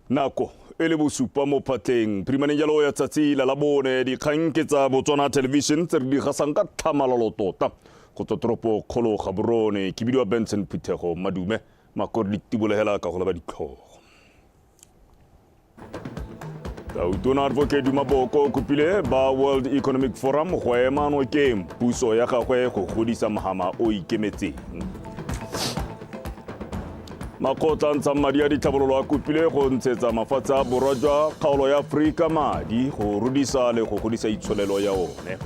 Nako e le bosupa mo phatleng phirimaneng jalo ya tsatsi la labone, dikgang ke tsa Botswana Television tse re di gasang ka tlhamalalo tota go tswa toropo kgolo Gaborone. Ke bidiwa Benson Phuthego Madume Makore, di tibolegela ka go leba ditlhogo. Tautona Advocate Duma Boko o kopile ba World Economic Forum go ema nokeng puso ya gagwe go godisa mohama o ikemetseng. Makgotla a ntshang madi a ditlhabololo a kopile go ntshetsa mafatshe a borwa jwa kgaolo ya Aforika madi go rudisa le go godisa itsholelo ya one.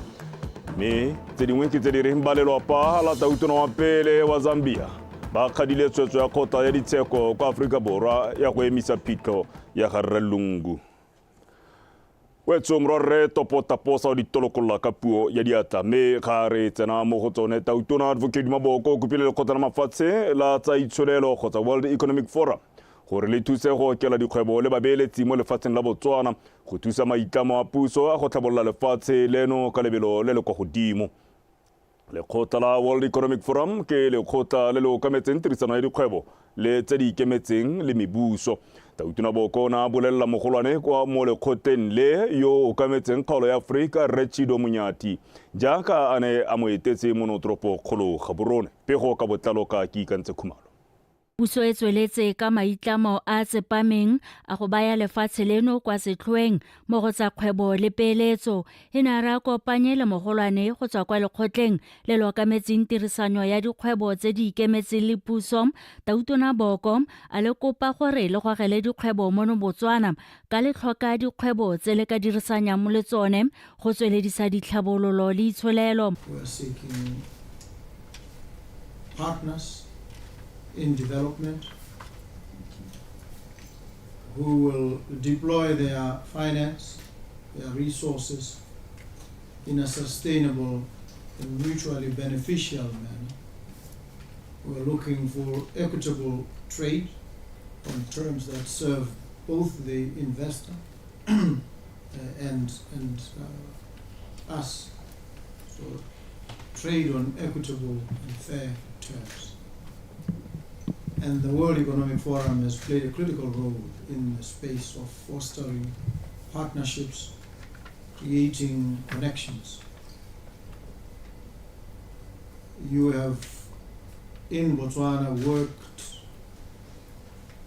Mme tse dingwe ke tse di reng ba lelwapa la tautona wa pele wa Zambia ba kgadile tshwetso ya kgotla ya ditsheko kwa Aforika Borwa ya go emisa phitlho ya ga Rre Lungu. Wetso morwarre Topo Taposa o ditolokolola ka puo ya diatla, mme ga re tsena mo go tsone, Tautona Advocate Maboko o kopile lekgotla la mafatshe la tsa itsholelo kgotsa World Economic Forum gore le thuse go okela dikgwebo le babeeletsi mo lefatsheng la Botswana go thusa maitlamo a puso a go tlhabolola lefatshe leno ka lebelo le le kwa godimo. Lekgotla la World Economic Forum ke lekgotla le le okametseng tirisano ya dikgwebo le tse di ikemetseng le mebuso. Tautona Boko o ne a bolelela mogolwane kwa mo lekgotleng le yo o okametseng kgaolo ya Aforika Rre Chido Munyati jaaka a ne a mo etetse mono toropo kgolo Gaborone. Pego ka botlalo ka ke Ikantse Khumalo. Puso e tsweletse ka maitlamo a a tsepameng a go baya lefatshe leno kwa setlhoeng mo go tsa kgwebo le peeletso. E ne a re a kopanye le mogolwane go tswa kwa lekgotleng le le okametseng tirisanyo ya dikgwebo tse di ikemetseng le puso, Tautona Boko a le kopa gore le gogele dikgwebo mono Botswana ka le tlhoka dikgwebo tse le ka dirisanyang le tsone go tsweledisa ditlhabololo le itsholelo. We are seeking partners in development who will deploy their finance, their resources in a sustainable and mutually beneficial manner. We're looking for equitable trade on terms that serve both the investor and us. So trade on equitable and fair terms. And the World Economic Forum has played a critical role in the space of fostering partnerships, creating connections. You have in Botswana worked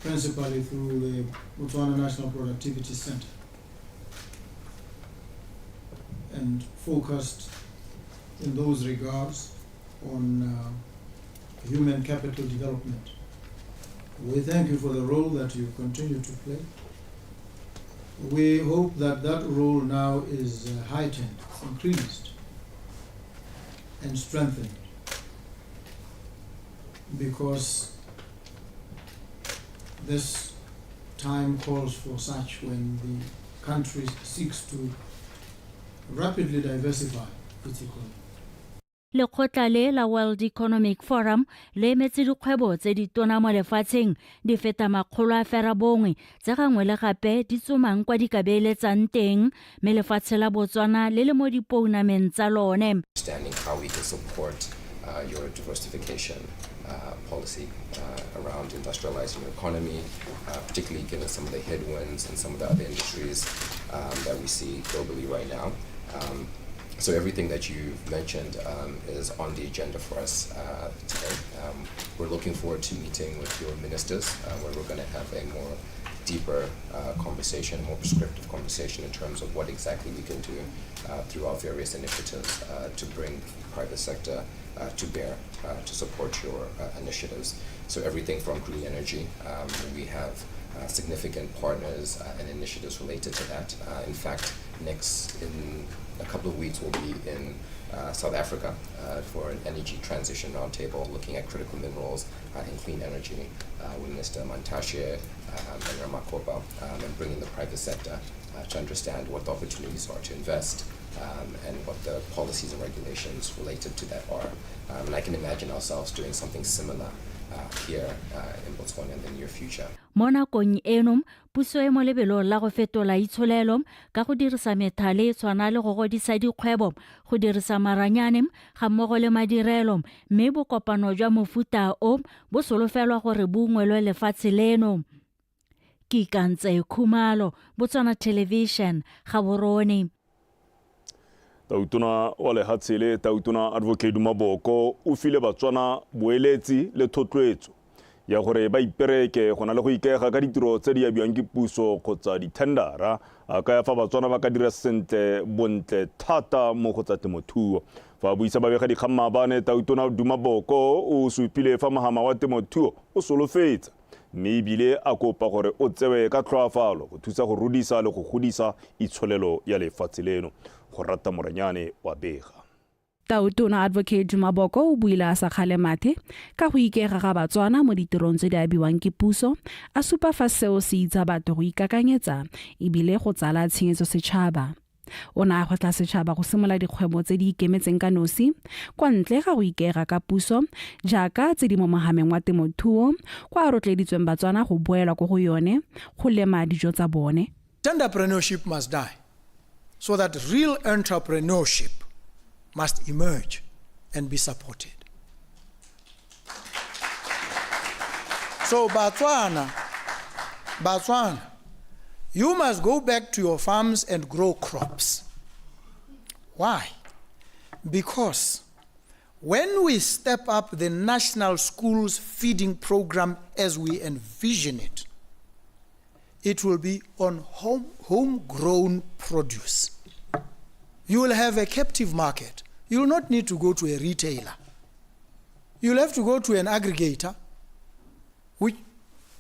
principally through the Botswana National Productivity Center and focused in those regards on human capital development. We thank you for the role that you continue to play. We hope that that role now is heightened, increased, and strengthened, because this time calls for such when the country seeks to rapidly diversify its economy. Lekgotla le la World Economic Forum le emetse dikgwebo tse di tona mo lefatsheng di feta 190 tse gangwe le gape di tsomang kwa di ka beeletsang teng, mme lefatshe la Botswana le le mo dipounameng tsa lone. Understanding how we can support your diversification policy around industrializing your economy, particularly given some of the headwinds and some of the other industries that we see globally right now. So everything that you've mentioned is on the agenda for us today. We're looking forward to meeting with your ministers, where we're going to have a more deeper conversation, more prescriptive conversation in terms of what exactly we can do through our various initiatives to bring the private sector to bear to support your initiatives. So everything from green energy, we have significant partners and initiatives related to that. In fact, next in a couple of weeks we'll be in South Africa for an energy transition roundtable looking at critical minerals and clean energy with Minister Mantashe and Ramokgopa, and bringing the private sector to understand what the opportunities are to invest and what the policies and regulations related to that are. And I can imagine ourselves doing something similar here in Botswana in the near future. Mo nakong eno puso e mo lebelong la go fetola itsholelo ka go dirisa methale e tshwana le go godisa dikgwebo, go dirisa maranyane ga mmogo le madirelo, mme bokopano jwa mofuta o bo solofelwa gore bo ungwelwe lefatshe leno. Ke Ikantse Khumalo, Botswana Television, Gaborone. Tautona wa lehatshe le Tautona Advocate Duma Boko o file Batswana boeletsi le thotloetso ya gore ba ipereke go na le go ikaega ka ditiro tse di abiwang ke puso kgotsa dithendara. A kaya fa Batswana ba ka dira sentle bontle thata mo go tsa temothuo. Fa a buisa babega dikgang maabane, Tautona Duma Boko o supile fa mohama wa temothuo o solofetsa, mme ebile a kopa gore o tsewe ka tlhoafalo go thusa go rudisa le go godisa itsholelo ya lefatshe leno. Go rata Moranyane wa bega. Tautona Advocate Duma Boko o buile a sa kgale mathe ka go ikaega ga Batswana mo ditirong tse di abiwang ke puso, a supa fa seo se itsa batho go ikakanyetsa ebile go tsala tshenyetso setšhaba. O ne a gwetlha setšhaba go simolola dikgwebo tse di ikemetseng ka nosi kwa ntle ga go ikaega ka puso, jaaka tse di mo mohameng wa temothuo, kwa a rotloeditsweng Batswana go boela ko go yone go lema dijo tsa bone. Tenderpreneurship must die so that real entrepreneurship must emerge and be supported. So Batswana, you must go back to your farms and grow crops. Why? Because when we step up the national schools feeding program as we envision it, it will be on homegrown produce. You will have a captive market. You will not need to go to a retailer. You'll have to go to an aggregator which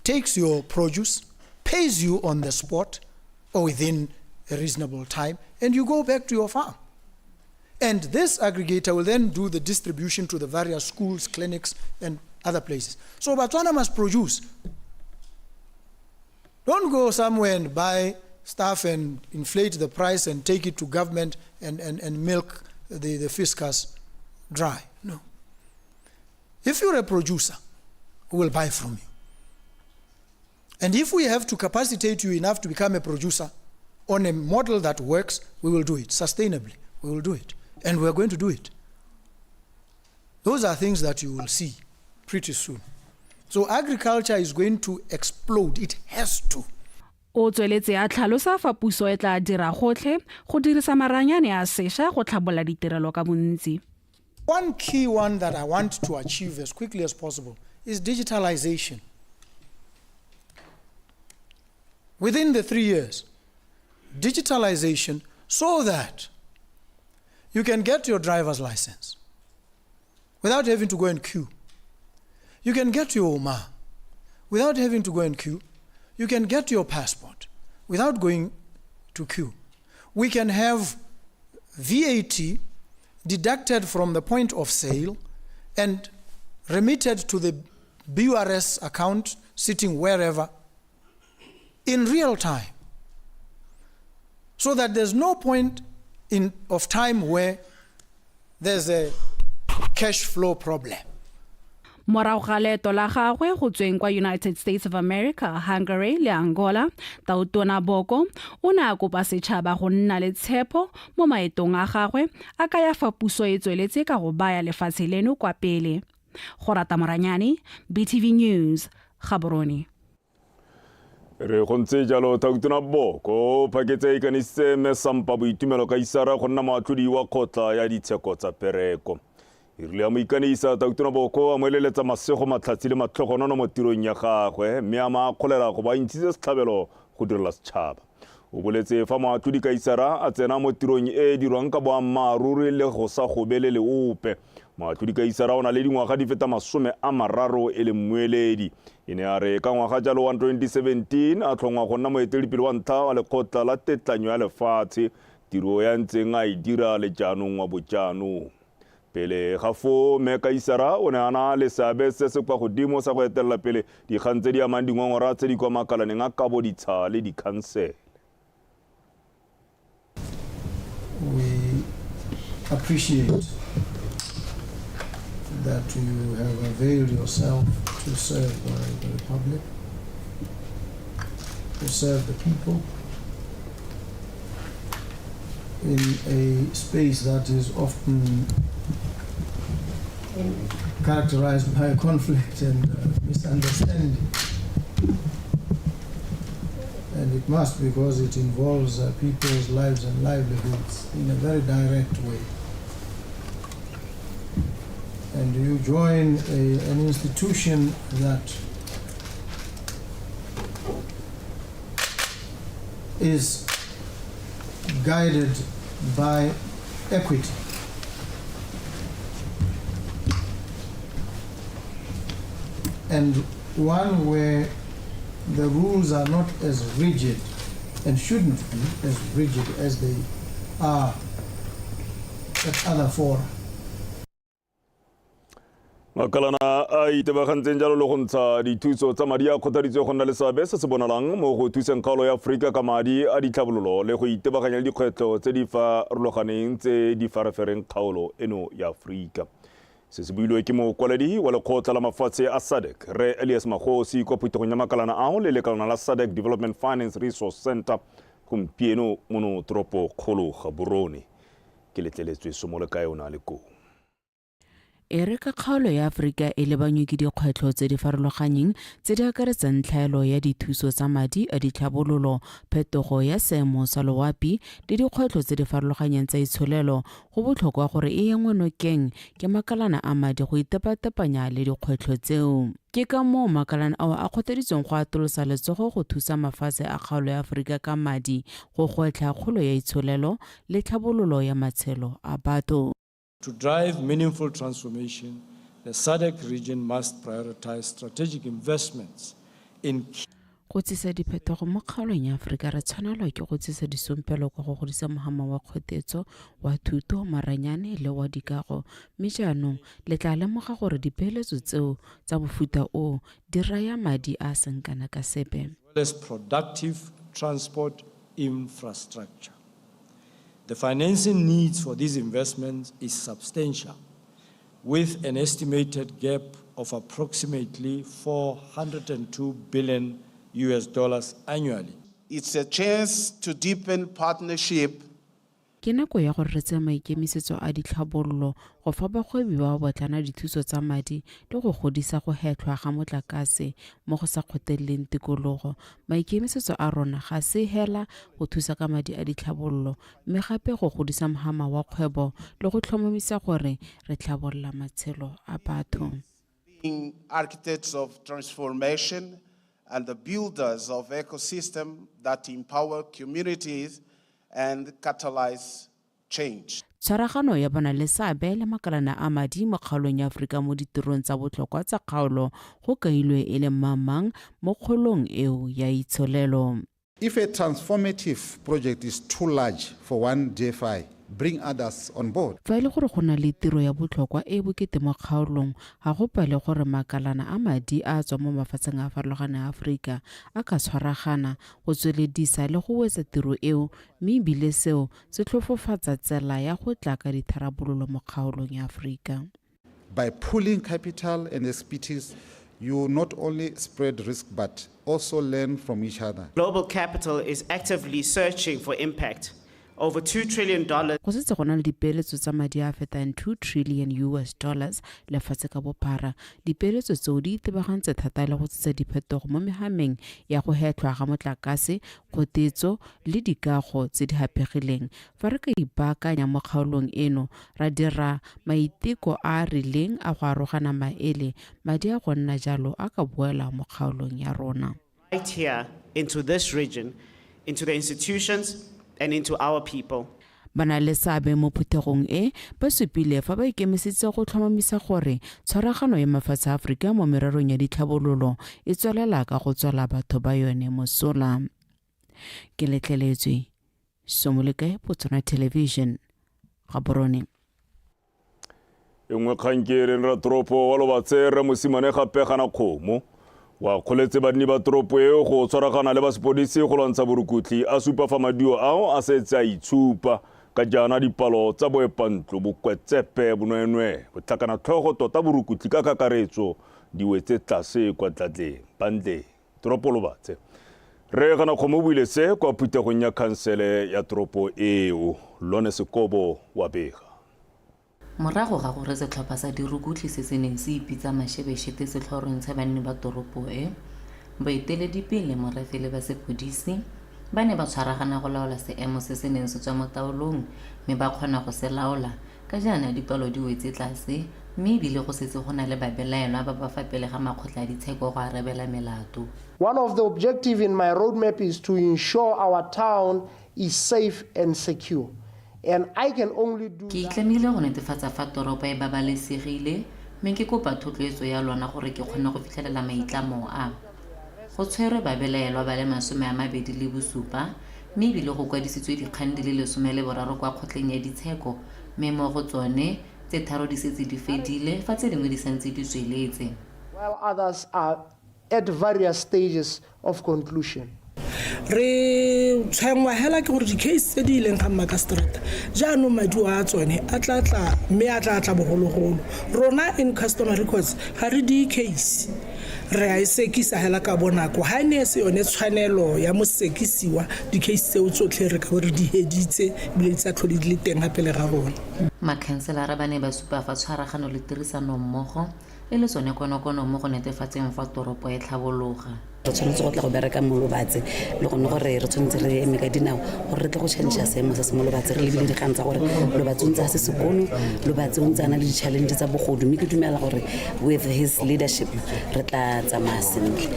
takes your produce, pays you on the spot or within a reasonable time, and you go back to your farm. And this aggregator will then do the distribution to the various schools, clinics, and other places. So Botswana must produce. Don't go somewhere and buy stuff and inflate the price and take it to government and milk the fiscus dry. No. If you're a producer, we will buy from you. And if we have to capacitate you enough to become a producer on a model that works, we will do it sustainably. We will do it. And we are going to do it. Those are things that you will see pretty soon. So agriculture is going to explode. It has to. O tsweletse a tlhalosa fa puso e tla dira gotlhe go dirisa maranyane a sešwa go tlhabolla ditirelo ka bontsi. One key one that I want to achieve as quickly as possible is digitalization. Within the 3 years, digitalization so that you can get your driver's license without having to go and queue. You can get your OMA without having to go and queue. You can get your passport without going to queue. We can have VAT deducted from the point of sale and remitted to the BURS account sitting wherever in real time, so that there's no point of time where there's a cash flow problem. Morago ga leeto la gagwe go tsweng kwa United States of America, Hungary le Angola, Tautona Boko o ne a kopa setšhaba go nna le tshepo mo maetong a gagwe, a kaya fa puso e tsweletse ka go baya lefatshe leno kwa pele. Go rata Moranyane, BTV News, Gaborone. Re go ntse jalo, Tautona Boko phaketse e ikanisitse Mme Sampa Boitumelo Kaisara go nna moatlhodi wa kgotla ya ditsheko tsa pereko. E rile a mo ikanisa, Tautona Boko a mo eleletsa masego, matlhatsi le matlhogonono mo tirong ya gagwe, mme a mo akgolela go ba ntshitse setlhabelo go direla setšhaba. O boletse fa moatlhodi Kaisara a tsena mo tirong e e dirwang ka boammaaruri le go sa gobelele ope. Moatlhodi Kaisara o na le dingwaga di feta 30 e le mmueledi. E ne a re ka ngwaga jalo wa 2017 a tlhongwa go nna moeteledipele wa ntlha wa lekgotla la tetlanyo ya lefatshe, tiro ya ntseng a e dira le jaanong wa bojaanong. Pele ga foo, Mme Kaisara o ne a na le seabe se se kwa godimo sa go etelela pele dikgang tse di amang dingongora tse di kwa makalaneng a kabo ditsha le dikhansele. We appreciate that you have availed yourself to serve the Republic, to serve the people in a space that is often characterized by conflict and misunderstanding. And it must because it involves people's lives and livelihoods in a very direct way. And you join an institution that is guided by equity. And one where the rules are not as rigid and shouldn't be as rigid as they are at other fora. Makalana a itebagantseng jalo le go ntsha dithuso tsa madi a kgothaditswe go nna le seabe se se bonalang mo go thuseng kgaolo ya Aforika ka madi a ditlhabololo le go itebaganya le dikgwetlho tse di farologaneng tse di farafereng kgaolo eno ya Aforika. Se se builwe ke mokwaledi wa lekgotla la mafatshe a SADC, Rre Elias Magosi, kwa phuthegong ya makalana ao le lekalana la SADC Development Finance Resource Centre gompieno mono toropo kgolo Gaborone. Ke letleletswe Somolekae o ne a le koo. E re ka kgaolo ya Aforika e lebanywe ke dikgwetlho tse di farologanyeng tse di akaretsang tlhaelo ya dithuso tsa madi a ditlhabololo, phetogo ya seemo sa loapi le dikgwetlho tse di farologanyeng tsa itsholelo, go botlhokwa gore e engwe nokeng ke makalana a madi go itepatepanya le dikgwetlho tseo. Ke ka moo makalana ao a kgothaditsweng go atolosa letsogo go thusa mafatshe a kgaolo ya Aforika ka madi go gwetlha kgolo ya itsholelo le tlhabololo ya matshelo a batho. To drive meaningful transformation, the SADC region must prioritize strategic investments in Go tsisa diphetogo mo kgaolong ya Aforika re tshwanelwa ke go tsisa disompelo kwa go godisa mohama wa kgotetso, wa thuto, maranyane le wa dikago, mme jaanong le tla lemoga gore dipeeletso tseo tsa mofuta oo di raya madi a a seng kana ka sepe. well as productive transport infrastructure. The financing needs for these investments is substantial, with an estimated gap of approximately 402 billion US dollars annually. It's a chance to deepen partnership. Ke nako ya gore re tseye maikemisetso a ditlhabololo go fa bagwebi ba babotlana dithuso tsa madi le go godisa go hetlhwa ga motlakase mo go sa kgoteleleng tikologo. Maikemisetso a rona ga se hela go thusa ka madi a ditlhabololo mme gape go godisa mohama wa kgwebo le go tlhomamisa gore re tlhabolola matshelo a batho. Being architects of transformation and the builders of ecosystem that empower communities and catalyze change. Tshwaragano ya bona le seabe le makalana a madi mo kgaolong ya Aforika mo ditirong tsa botlhokwa tsa kgaolo go kailwe e le mmangmang mo kgolong eo ya itsholelo. If a transformative project is too large for one DFI, bring others on board. Fa e le gore go na le tiro ya botlhokwa e e bokete mo kgaolong, ga go pale gore makalana a madi a a tswang mo mafatsheng a a farologaneng a Aforika a ka tshwaragana go tsweledisa le go wetsa tiro eo mme e bile seo se tlhofofatsa tsela ya go tla ka ditharabololo mo kgaolong ya Aforika. By pooling capital and expertise, you not only spread risk but also learn from each other. Global capital is actively searching for impact. Over $2 trillion. Go setse go na le dipeeletso tsa madi a a fetang 2 trillion US dollars lefatshe ka bophara. Dipeeletso tseo di itebagantse thata le go tsisa diphetogo mo mehameng ya go hetlhwa ga motlakase, kgotetso le dikago tse di haphegileng. Fa re ka ipaakanya mo kgaolong eno, ra dira maiteko a a rileng a go arogana maele, madi a go nna jalo a ka boela mo kgaolong ya rona. Right here into this region, into the institutions and into our people. Ba na le seabe mo phuthegong e, ba supile fa ba ikemisitse go tlhomamisa gore tshwaragano ya mafatshe a Aforika mo mererong ya ditlhabololo e tswelela ka go tswela batho ba yone mosola. Ke letleletswe Somolekae, Botswana Television, Gaborone. E nngwe kgang ke e reng ratoropo wa Lobatse Rre Mosimane gape gana kgomo wa kgoletse banni ba toropo eo go tshwaragana le ba sepodisi go lwantsha borukutlhi, a supa fa maduo ao a setse a itshupa ka jaana dipalo tsa boepantlo, bokwetsepe, bonweenwee, botlhakanatlhogo tota borukutlhi ka kakaretso di wetse tlase kwa Tlatleng, Bandleng, toropo Lobatse. Rre Ganakgomo o buile se kwa phuthegong ya khansele ya toropo eo. Lone Sekobo wa bega. Morago ga gore setlhopha sa dirukutlhi se se neng se ipitsa Mashebeshete se tlhorontshe banni ba toropo e, Boeteledipele, morafe le ba sepodisi ba ne ba tshwaragana go laola seemo se se neng se tswa mo taolong mme ba kgona go se laola ka jaana dipalo di wetse tlase mme ebile go setse go na le babelaelwa ba ba fa pele ga makgotla a ditsheko go arabela melato. One of the objectives in my roadmap is to ensure our town is safe and secure. And I can only do Ke itlamile go netefatsa fa toropo e babalesegile mme ke kopa thotloetso ya lona gore ke kgone go fitlhelela maitlamo a. Go tshwerwe babelaelwa ba le 27 mme ebile go kwadisitswe dikgang di le 13 kwa kgotleng ya ditsheko mme mo go tsone tse tharo di setse di fedile fa tse dingwe di santse di tsweletse. While others are at various stages of conclusion. Re tshwenngwa hela ke gore di-case tse di ileng ga mmakaseterata jaanong maduo a tsone a tla tla mme a tla tla bogologolo. Rona in customer records ga re di case, re a e sekisa hela ka bonako. Ga e ne e se yone tshwanelo ya mosekisiwa, di-case tseo tsotlhe re ka bo re di heditse ebile di sa tlhole di le teng ga pele ga rona. Makhanselara ba ne ba supa fa tshwaragano le tirisanommogo e le tsone konokono mo go netefatseng fa toropo e tlhabologa. Re tshwanetse go tla go bereka mo Lobatse le gone gore re tshwanetse re eme ka dinao gore re tle go change seemo se se mo Lobatse. Re lebile dikgang tsa gore Lobatse o ntse a se sekolo, Lobatse o ntse a na le di-challenge tsa bogodu, mme ke dumela gore with his leadership re tla tsamaya sentle.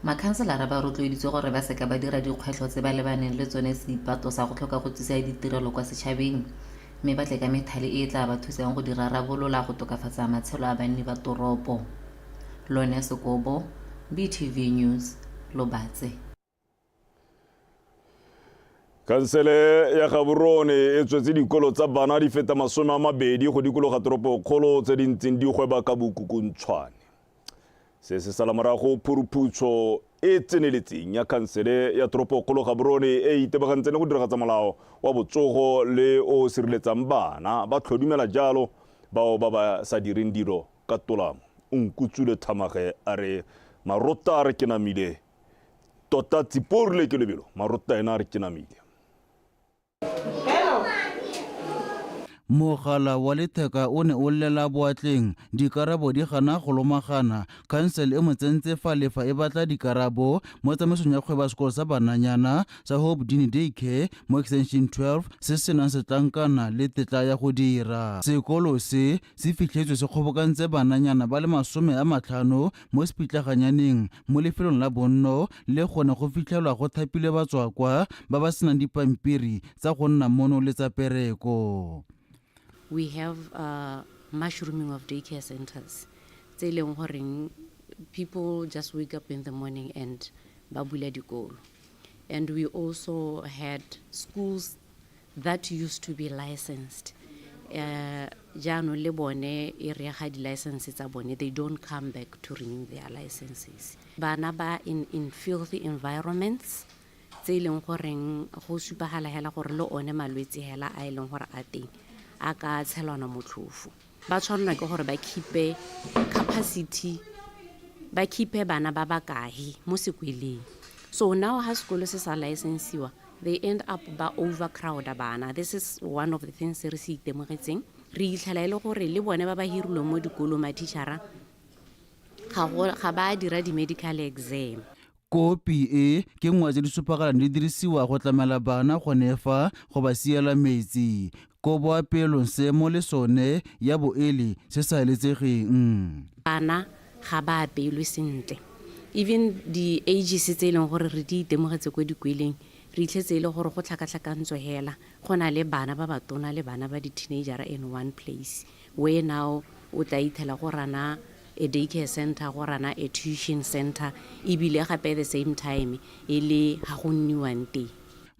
Makhanselara ba rotloeditswe gore ba seka ba dira dikgwetlho tse ba lebaneng le tsone seipato sa go tlhoka go tsisa ditirelo kwa setšhabeng mme ba tle ka methale e e tla ba thusang go di rarabolola go tokafatsa matshelo a banni ba toropo. Lone Sekobo, BTV News, Lobatse. Khansele ya Gaborone e tswetse dikolo tsa bana di feta 20 go dikologa toropokgolo tse di ntseng di gweba ka bokukuntshwane. Se se sala morago phuruphutsho e tseneletseng ya khansele ya toropokgolo Gaborone e itebagantseng le go diragatsa molao wa botsogo le o sireletsang bana ba tlhodumela jalo bao ba ba sa direng dilo ka tolamo. O nkutsule thamage a re marota a re ke namile tota tsiporile ke lebelo marota ena a re ke namile. Mogala wa letheka o ne o llela boatleng, dikarabo di gana go lomagana. Council e mo tsentse fa lefa e batla dikarabo mo tsamaisong ya kgwebo ya sekolo sa bananyana sa Hope Dini Daycare mo Extension 12 se se nang setlankana le tetla ya go dira. Sekolo se se fitlhetswe se kgobokantse bananyana ba le 50 mo sepitlaganyaneng mo lefelong la bonno le gone go fitlhelwa go thapilwe batswakwa ba ba senang dipampiri tsa go nna mono le tsa pereko. We have mushrooming of daycare centers tse e leng goreng people just wake up in the morning and ba bula dikolo. And we also had schools that used to be licensed. Jaanong le bone e re ga di-license tsa bone, they don't come back to renew their licenses. Bana ba in filthy environments tse e leng goreng go supagala hela gore le one malwetse hela a e leng gore a teng a ka tshelwana motlhofo. Ba tshwanelwa ke gore ba keep-e capacity, ba keep-e bana ba bakae mo sekweleng. So now ha sekolo se sa licensiwa, they end up ba overcrowda bana. This is one of the things re se itemogetseng. Re itlhela e le gore le bone ba ba hirilweng mo dikolong mathichara ga ba dira di-medical exam. Kopi e ke nngwe tse di supagalang di dirisiwa go tlamela bana go nefa go ba siela metsi. Ko boapeelong seemo le sone ya boele se sa eletsegeng. Bana ga ba apeelwe sentle. Even di-ages tse e leng gore re di itemogetse ko dikweleng, re itlhetse e le gore go tlhakatlhakantswe hela. Go na le bana ba batona le bana ba di-teenager in one place, where now o tla ithela go rana a daycare center, go rana a tuition center, ebile gape at the same time e le ga go nniwang teng.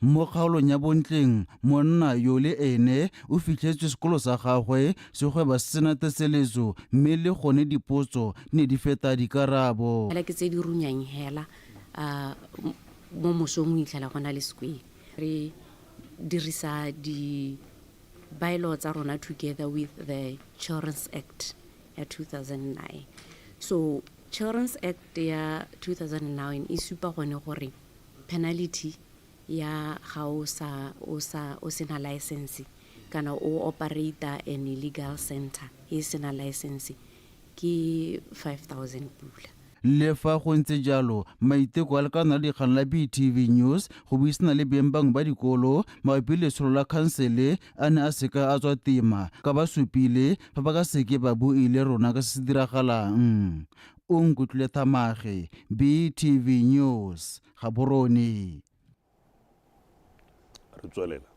Mo kgaolong ya Bontleng, monna yo le ene o fitlhetswe sekolo sa gagwe se gweba se sena teseletso mme le gone dipotso di ne di feta dikarabo. Fela ke tse di runyang hela, mo mosong o itlhela go na le square. Re dirisa di-bylaw tsa rona together with the Children's Act ya 2009. So Children's Act ya 2009 e supa gone gore penalty ya ga o sa o sa o sena license kana o operate an illegal center e sena license ke 5000 pula. Le fa go ntse jalo, maiteko a lekana la dikgang la BTV News go buisana le beng bangwe ba dikolo mabapi le letsholo la khansele a ne a seka a tswa tema ka ba supile fa ba ka seke ba bue le rona ka se se diragalang. Onkutlwile Thamage, BTV News, Gaborone. Re tswelela.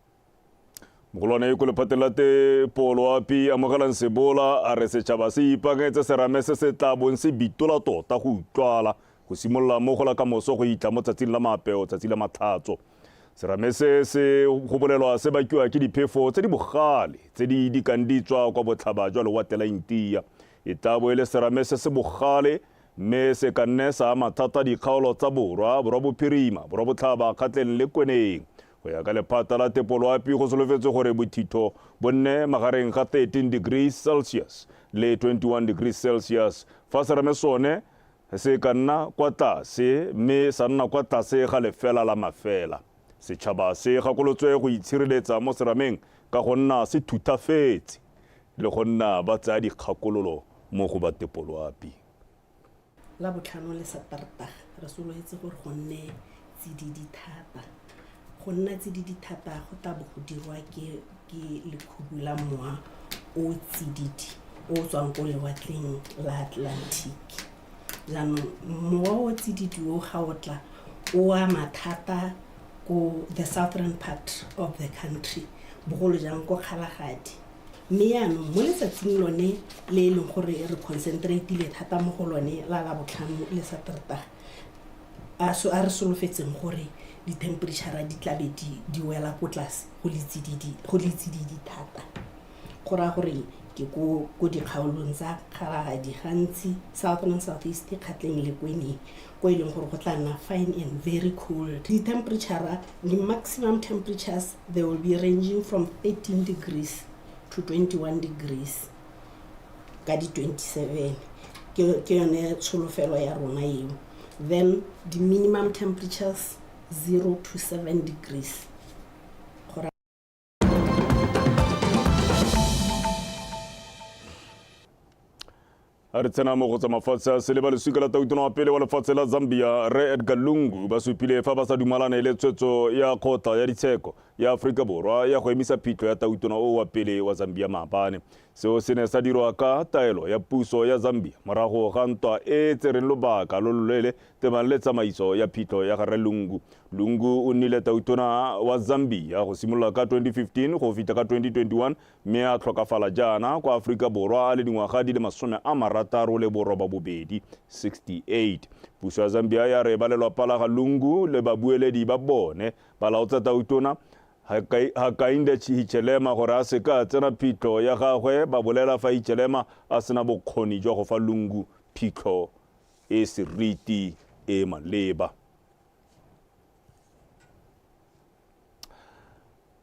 Mogolwane ko lephateng la tepo loapi Amogelang Sebola a re setšhaba se ipaakanyetse serame se se tla bong se bitola tota go utlwala go simolola mo go la kamoso go itla mo tsatsing la maapeo tsatsi la matlhatso. Serame se se go bolelwa se bakiwa ke diphefo tse di bogale tse di dikang di tswa kwa botlhaba jwa lewatle la Intia. E tla bo e le serame se se bogale mme se ka nne sa ama thata dikgaolo tsa borwa, borwa-bophirima, borwa-botlhaba, Kgatleng le Kweneng. Go ya ka lephata la tepoloapi go solofetswe gore bothitho bo nne magareng ga 13 degrees Celsius le 21 degrees Celsius, fa serame sone se ka nna kwa tlase mme sa nna kwa tlase ga lefela la mafela. Setšhaba se gakolotswe go itshireletsa mo serameng ka go nna se thuthafetse le go nna ba tsaya dikgakololo mo go ba tepoloapi. Labotlhano le Saterdag re solofetse gore go nne tsididi thata. Go nna tsididi thata go tla bo go dirwa ke ke lekhubu la mowa o tsididi o tswang ko lewatleng la Atlantic. Jaanong mowa o tsididi o ga o tla o ama thata ko the southern part of the country, bogolo jang ko Kgalagadi. Mme yaanong mo letsatsing lone le e leng gore re concentrate-ile thata mo go lone la Labotlhano le Saterdag, a so a re solofetseng gore di-temperature di tlabe di di wela ko tlase go le tsididi go le tsididi thata. Go raya gore ke ko ko dikgaolong tsa Kgalagadi gantsi, Southern and South East, Kgatleng le Kweneng, ko e leng gore go tla nna fine and very cold. Di-temperature, di-maximum temperatures they will be ranging from 13 degrees to 21 degrees ka di 27. Ke ke yone tsholofelo ya rona eo. Then the minimum temperatures 0 to 7 degrees. Go A re tsena mo go tsa mafatshe a sele ba leswika la tautona wa pele wa lefatshe la Zambia Rre Edgar Lungu ba supile fa ba sa dumalane le tshwetso ya kgotla ya ditsheko ya Aforika Borwa ya go emisa phitlho ya tautona o wa pele wa Zambia maabane. Seo se ne sa dirwa ka taelo ya puso ya Zambia morago ga ntwa e e tsereng lobaka lo loleele tebang le tsamaiso ya phitlho ya ga Rre Lungu. Lungu o nnile tautona wa Zambia go simolola ka 2015 go fitlha ka 2021 mme a tlhokafala jaana kwa Aforika Borwa a le dingwaga di le 68, 68. Puso ya Zambia ya re ba lelwapa la ga Lungu le babueledi ba bone ba laotsa tautona Hakainde Hichilema gore a seka a tsena phitlho ya gagwe, ba bolela fa Hichilema a sena bokgoni jwa go fa Lungu phitlho e seriti e maleba.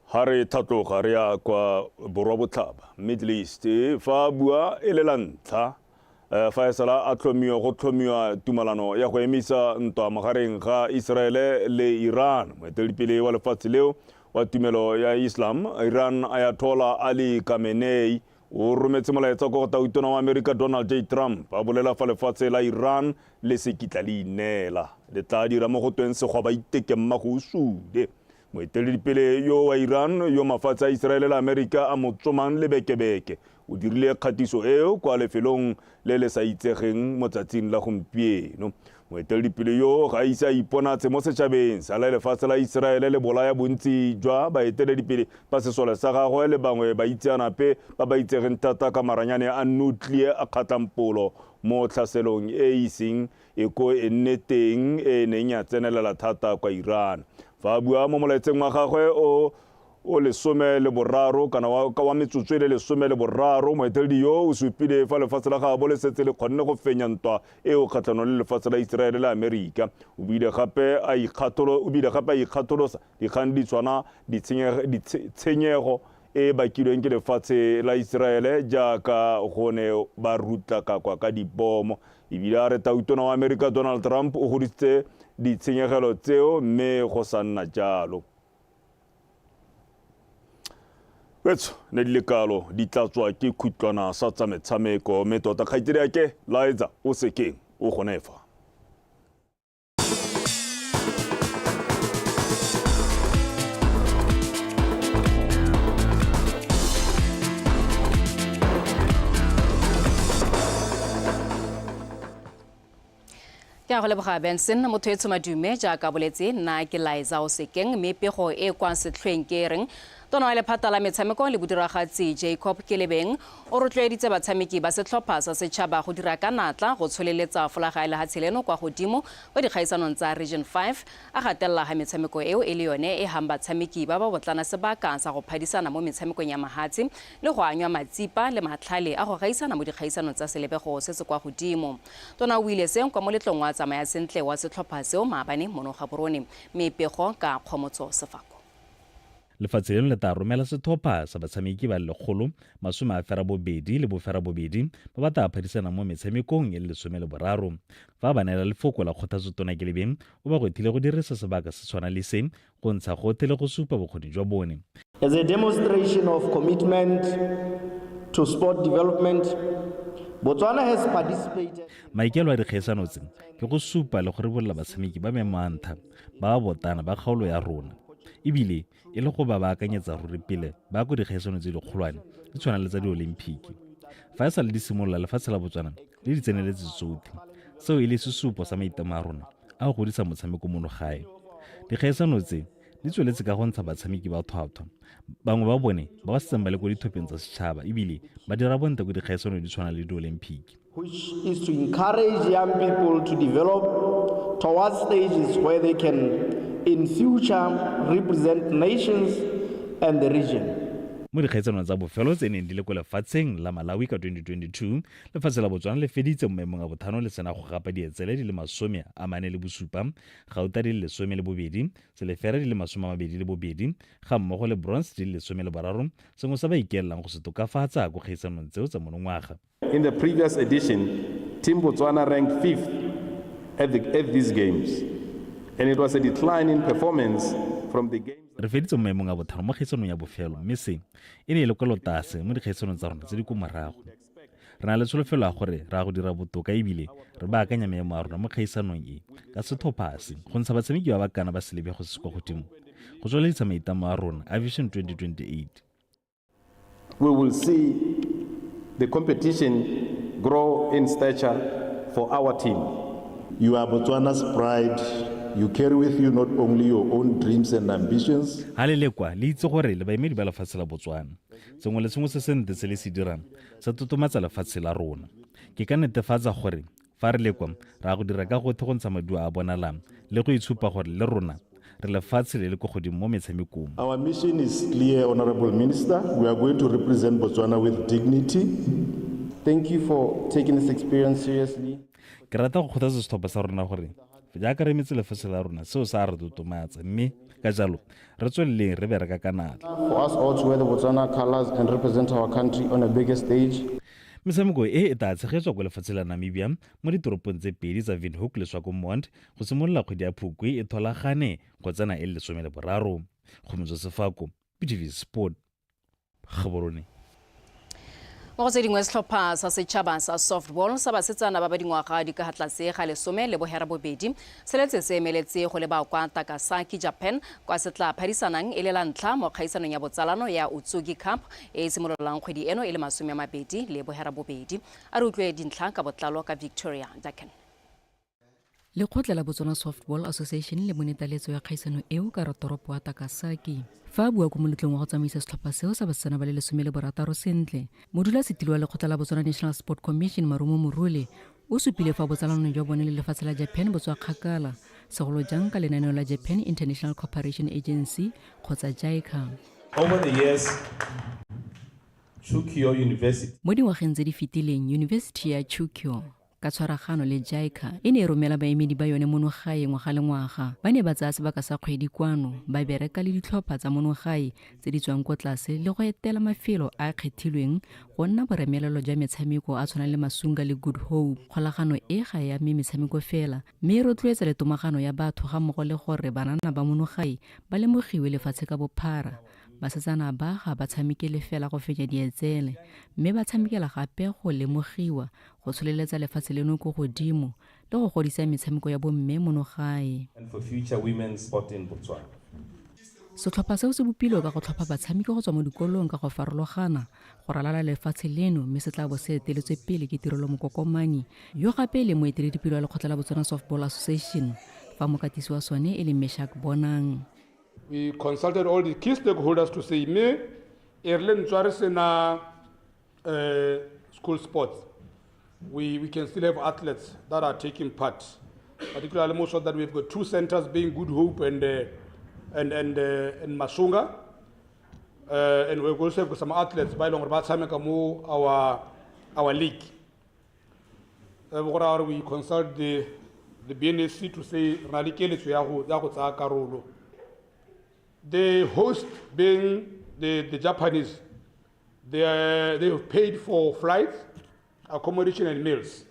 Ha re tlhatloga re ya kwa borwa botlhaba, Middle East, fa a bua e le la ntlha fa e sala a tlhomiwa go tlhomiwa tumalano ya go emisa ntwa magareng ga Israele le Iran. Moeteledipele wa lefatshe leo wa tumelo ya Islam, Iran Ayatollah Ali Khamenei, o rometse molaetsa kwa go tautona wa Amerika Donald J. Trump a bolela fa lefatshe la Iran le se kitla le ineela, le tla dira mo go tweng segwaba iteke mmago o sule. Moeteledipele yo wa Iran yo mafatshe a Iseraele le Amerika a mo tsomang lebekebeke o dirile kgatiso eo kwa lefelong le le sa itsegeng mo tsatsing la gompieno. Moeteledipele yo ga a ise a iponatse mo setšhabeng sa le lefatshe la Iseraele le bolaya bontsi jwa baeteledipele ba sesole sa gagwe le bangwe baitseanape ba ba itsegeng thata ka maranyane a nutlie a kgatlampolo mo tlhaselong e e iseng e ko e nne teng e e neng ya tsenelela thata kwa Iran. Fa a bua mo molaetseng wa gagwe o o 13 kana wa, wa metsotso e le 13, moeteledi yo o supile fa lefatshe la gaabo le setse le kgonne go fenya ntwa eo kgatlhanong le lefatshe la Iseraele le Amerika. O bile gape a ikgatholo, o bile gape a ikgatholosa dikgang di tshwana ditshenyego e e bakilweng ke lefatshe la Iseraele jaaka go ne ba rutlakakwa ka dibomo. Ebile a re tautona wa Amerika Donald Trump o godisitse ditshenyegelo tseo mme go sa nna jalo. Wetso ne di le kalo di tlatswa ke khutlwana sa tsa metshameko mme tota kgaitsedi ake Liza o sekeng o gone fa. Ke a go leboga Benson. Motho e tshomadume jaaka boletse, nna ke Liza Osekeng, mme pego e kwa setlhoeng ke e reng tona wa lephata la metshameko le bodiragatsi Jacob Kelebeng o rotloeditse batshameki ba setlhopha sa setšhaba go dira ka natla go tsholeletsa folaga ya lehatshe leno kwa godimo kwa dikgaisanong tsa Region 5, a gatelela ga metshameko eo e le yone e hang batshameki ba ba botlana sebaka sa go phadisana mo metshamekong ya mahatshe le go anywa matsipa le matlhale a go gaisana mo dikgaisanong tsa selebego se se kwa godimo. Tona o ile seng kwa moletlong wa tsamaya sentle wa setlhopha seo maabane mono Gaborone, mme pego ka Kgomotso Sefako. Lefatshe leno le tla romela sethopha sa batshameki ba le 188 ba ba tla phadisanang mo metshamekong e le 13. Fa ba neela lefoko la kgothatso Tona Kelebeng o ba gwethile go dirisa sebaka se tshwana le se go ntsha gothe le go supa bokgoni jwa bone. As a demonstration of commitment to sport development, Botswana has participated. Maikelo a dikgaisano tse ke go supa le go ribolola batshameki ba maemo a ntlha ba ba botana ba kgaolo ya rona, ebile e le go ba baakanyetsa ruri pele ba ko dikgaisano tse dikgolwane di tshwana le tsa diolimpiki. Fa e sa le di simolola, lefatshe la Botswana le di tseneletse tsotlhe, seo e le sesupo sa maitlamo a rona a go godisa motshameko mono gae. Dikgaisano tse di tsweletse ka go ntsha batshameki ba thwathwa, bangwe ba bone ba ba setseng ba le ko ditlhopheng tsa setšhaba ebile ba dira bontle ko dikgaisanong di tshwana le diolimpiki. Which is to encourage young people to develop towards stages where they can in future represent nations and the region. Mo dikgaisanong tsa bofelo tse neng di le ko lefatsheng la Malawi ka 2022, lefatshe la Botswana le feditse mo maemong a bothano le sena go gapa dietsele di le 47, gauta di le 12, selefera di le 22, ga mmogo le bronze di le 13, sengwe sa ba ikaelelang go se tokafatsa ko kgaisanong tseo tsa monongwaga. In the previous edition, Team Botswana ranked 5th at these games, and it was a decline in performance from the games. Re feditse mo maemong a bothano mo kgaisanong ya bofelo, mme se e ne e le kwelotase mo dikgaisanong tsa rona tse di ko morago. Re na le tsholofelo ya gore re a go dira botoka ebile re baakanya maemo a rona mo kgaisanong e ka setlhopha se go ntsha batshameki ba ba kana ba selebego se se kwa godimo go tsweledisa maitlamo a rona a Vision 2028. We will see the competition grow in stature for our team. You are Botswana's pride. You carry with you not only your own dreams and ambitions. Ha le lekwa le itse gore le baemedi ba lefatshe la Botswana. Sengwe le sengwe se sentle se le se dirang se totomatsa lefatshe la rona. Ke ka netefatsa gore fa re lekwa re a go dira ka gothe go ntsha maduo a bonalang le go itshupa gore le rona re lefatshe le le ko godimo mo metshamekong. Our mission is clear, Honorable Minister. We are going to represent Botswana with dignity. Thank you for taking this experience seriously. Ke rata go kgothatsa setlhopha sa rona gore jaaka re emetse lefatshe la rona, seo sa re totomatsa, mme ka jalo re tsweleleng re bereka ka natla. For us all to wear the Botswana colors and represent our country on a bigger stage. Metshameko e e tla tshegetswa kwa lefatshe la Namibia mo ditoropong tse pedi tsa Windhoek le Swakopmund go simolola kgwedi ya Phukwi e tholagane go tsena e le 13. Kgomotso Sefako, BTV Sport, Gaborone. Mo go tse dingwe, setlhopha sa setšhaba sa softball sa basetsana ba ba dingwaga di ka tlase ga 18 se letse se emeletse go leba kwa Takasaki, Japan, kwa se tla phadisanang e le la ntlha mo kgaisanong ya botsalano ya Utsugi Cup e e simololang kgwedi eno e le 28. A re utlwe dintlha ka botlalo ka Victoria Daken. Lekgotla la Botswana Softball Association le bone taletso ya kgaisano eo ka ratoropo wa Takasaki. Fa a bua ko moletlong wa go tsamaisa setlhopha seo sa basetsana ba le 16 sentle, modulasetilo wa lekgotla la Botswana National Sport Commission Marumo Morule o supile fa botsalano jwa bone le lefatshe la Japan bo tswa kgakala, segolo jang ka lenaneo la Japan International Cooperation Agency kgotsa JICA. Over the years, Chukyo University. Mo dingwageng tse di fetileng, University ya Chukyo ka tshwaragano le JICA e ne e romela baemedi ba yone mono gae ngwaga le ngwaga. Ba ne ba tsaya sebaka sa kgwedi kwano ba bereka le ditlhopha tsa mono gae tse di tswang ko tlase le go etela mafelo a a kgethilweng go nna boremelelo jwa metshameko a tshwana le Masunga le Good Hope. Kgolagano e ga e ame metshameko fela, mme e rotloetsa le tomagano ya batho ga mmogo le gore banana ba mono gae ba lemogiwe lefatshe ka bophara. Basetsana ba ga ba tshamekele fela go fenya dietsele, mme ba tshamekela gape go lemogiwa, go tsholeletsa lefatshe leno ko godimo le go godisa metshameko ya bomme mono gae. And for future women's sport in Botswana. Setlhopha seo se bopilwe ka go tlhopha batshameki go tswa mo dikolong ka go farologana go ralala lefatshe leno mme se tla bo se eteletswe pele ke Tirelo Mokokomani yo gape e leng moeteledipele wa lekgotla la Botswana Softball Association fa mokatisi wa sone e le Meshack Bonang. We consulted all the key stakeholders to say mme e re le ntswa re sena school sports, we can still have athletes that are taking part, particularly most so that we've got two centers being Good Hope and Masunga. And we also have some athletes ba e leng gore ba tshameka mo our league. Go raya gore we consult the BNSC to say re na le keletso ya go tsaya karolo. The host being the Japanese, they have paid for flights, accommodation and meals.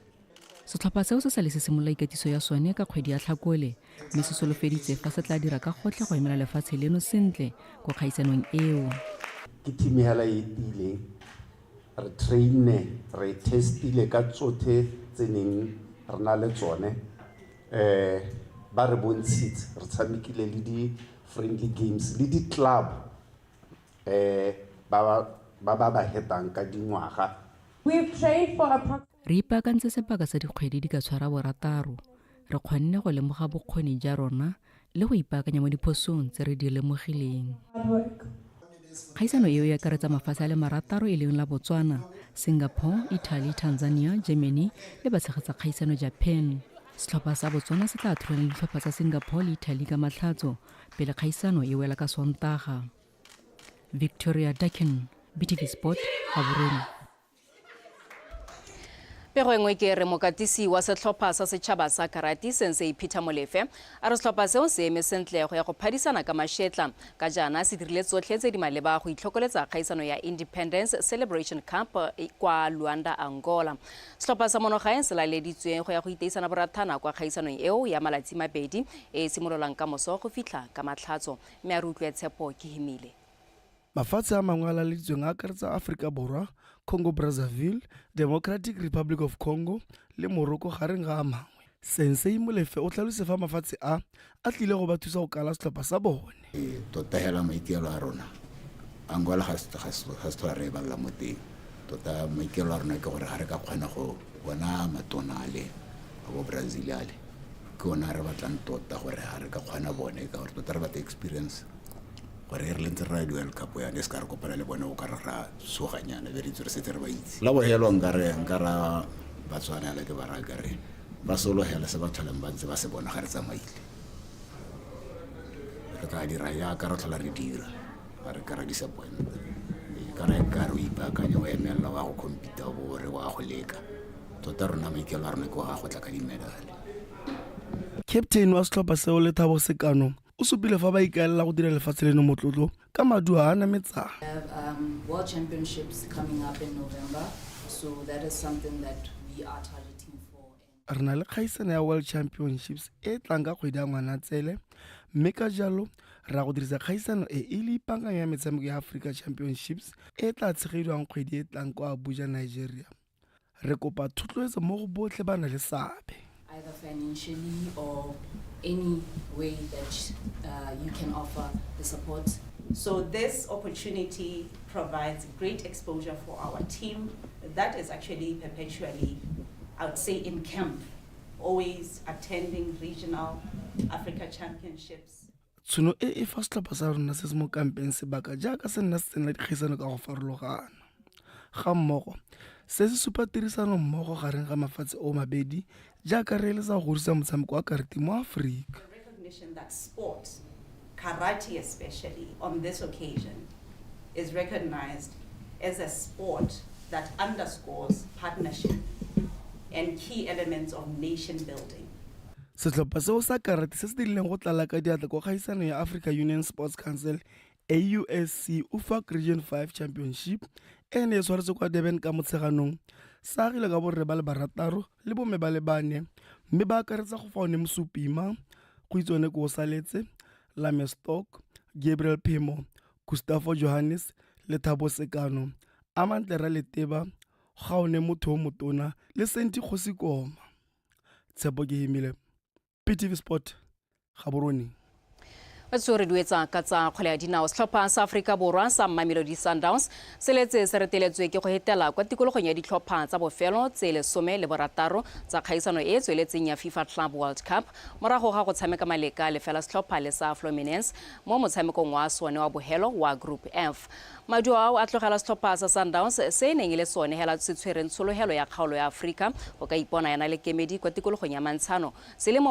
Setlhopha seo se sa le se simolola ikatiso ya sone ka kgwedi ya Tlhakole mme se solofeditse fa se tla dira ka gotlhe go emela lefatshe leno sentle ko kgaisanong eo. Ke team hela e tiileng, re trainne, re testile ka tsothe tse neng re na le tsone, ba re bontshitse, re tshamekile le di-friendly games le di-club ba ba ba hetang ka dingwaga. We've trained for approximately Re ipaakantse sebaka sa dikgwedi di ka tshwara 6, re kgonne go lemoga bokgoni ja rona le go ipaakanya mo diphosong tse re di lemogileng. Kgaisano eo e akaretsa mafatshe a le 6 e leng la Botswana, Singapore, Italy, Tanzania, Germany le batshegetsa kgaisano Japan. Setlhopha sa Botswana se tla thulana le ditlhopha tsa Singapore le Italy ka Matlhatso pele kgaisano e wela ka Sontaga. Victoria Dakin, BTV Sport, Gaborone. Pego e nngwe ke re mokatisi wa setlhopha sa setšhaba sa karate Sensei Peter Molefe a re setlhopha seo se eme sentle go ya go phadisana ka mašetla ka jaana se dirile tsotlhe tse di maleba go itlhokoletsa kgaisano ya Independence Celebration Cup kwa Luanda, Angola. Setlhopha sa monogaeng se laleditswe go ya go iteisana borathana kwa kgaisanong eo ya malatsi mabedi e e simololang ka moso go fitlha ka Matlhatso, mme a re utlwe Tshepo ke Himile. Mafatshe a mangwe a laleditsweng a akaretsa Aforika Borwa, Congo Brazzaville, Democratic Republic of Congo le Morocco gareng ga a mangwe. Sensei Molefe o tlhalose fa mafatshe a a tlile go ba thusa go kala setlhopha sa bone. Tota hela maikaelelo a rona, Angola ga se tlhola re e balela mo teng. Tota maikaelelo a rona ke gore ga re ka kgona go bona matona ale a bo Brazil ale, ke ona re batlang tota gore ga re ka kgona bone, ka gore tota re batla experience. Gore re le ntse re raya di-World Cup yana, e se ka re kopana le bone o ka re ra tshoganyana, be re itse re setse re ba itse. La bofelo nka ra Batswana hela ke ba raya ka re ba sologela se ba tlholang ba ntse ba se bona ga re tsamaile. Re tla dira yaka re tlhola re dira, ga re ka ra disappoint. Ka re ka re o ipaakanya o emelela wa go compete bo re wa go leka. Tota rona maikaelelo a rona ke wa go tla ka di-medal. Captain wa setlhopha seo Lethabo Sekano o supile fa ba ikaelela go dira lefatshe leno motlotlo ka maduo a a nametsang. We have World Championships coming up in November, so that is something that we are targeting for. Re na le kgaisano ya World Championships e tlang ka kgwedi ya Ngwanatsele, mme ka jalo re ya go dirisa kgaisano e e le ipaakanya ya metshameko ya Africa Championships e tla tshegediwang kgwedi e tlang kwa Abuja, Nigeria. Re kopa thotloetso mo go botlhe ba na le seabe. Either financially or any way that you can offer the support. So this opportunity provides great exposure for our team that is actually perpetually, I would say, in camp, always attending regional Africa Championships. Tshono e e fa setlhopha sa rona se se mo kampeng sebaka jaaka se nna se tsenela dikgaisano ka go farologana. Ga mmogo, se se supa tirisano mmogo gareng ga mafatshe o mabedi jaaka re eletsa go godisa motshameko wa karate mo Aforika. The recognition that sport, karate especially, on this occasion, is recognized as a sport that underscores partnership and key elements of nation building. Setlhopha seo sa karate se se dirileng go tlala ka diatla kwa kgaisano ya Africa Union Sports Council AUSC UFAC Region 5 Championship e ne e tshwaretswe kwa Durban ka Motsheganong, sa agile ka borre ba le 6 le bomme ba le 4, mme ba akaretsa go Faone Mosupima, go Itsone Koosaletse, Lame Stock, Gabriel Phemo, Gustavo Johannes le Thabo Sekano, Amantle Raleteba, Gaone Motho o Motona le Senti Kgosikoma. Tshepo Kehimile, BTV Sport, Gaborone. Batso re duetsa ka tsa kgwele ya dinao. Setlhopha sa Aforika Borwa sa Mamelodi Sundowns se letse se reteletswe ke go hetela kwa tikologong ya ditlhopha tsa bofelo tse 16 tsa kgaisano e e tsweletseng ya FIFA Club World Cup morago ga go tshameka maleka lefela setlhopha le sa Fluminense mo motshamekong wa sone wa bohelo wa Group F. Maduo ao a tlogela setlhopha sa Sundowns se e neng e le sone hela se tshwereng tshologelo ya kgaolo ya Aforika go ka ipona yana le kemedi kwa tikologong ya mantshano se le mo